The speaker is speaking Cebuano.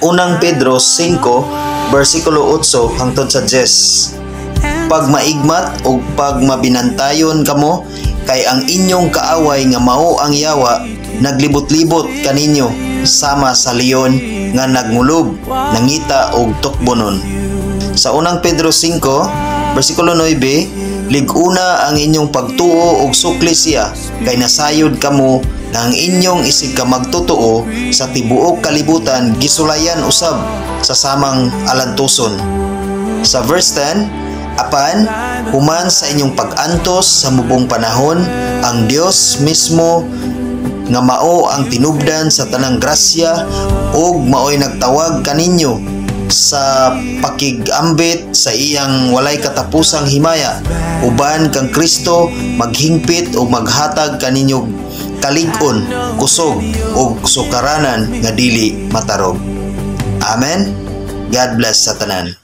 Unang Pedro 5 versikulo 8 hangtod sa 10. Pagmaigmat ug pagmabinantayon kamo, kay ang inyong kaaway nga mao ang yawa naglibot-libot kaninyo sama sa leon nga nagngulub, nangita og tukbonon. Sa Unang Pedro 5 versikulo 9, lig-una ang inyong pagtuo og sukli siya, kay nasayod kamo nga ang inyong isig ka magtotoo sa tibuok kalibutan gisulayan usab sa samang alantuson. Sa verse 10, apan human sa inyong pag-antos sa mubong panahon, ang Dios mismo nga mao ang tinubdan sa tanang grasya ug maoy nagtawag kaninyo sa pakigambit sa iyang walay katapusang himaya uban kang Kristo maghingpit ug maghatag kaninyo kalig-on, kusog ug sukaranan nga dili matarog. Amen. God bless sa tanan.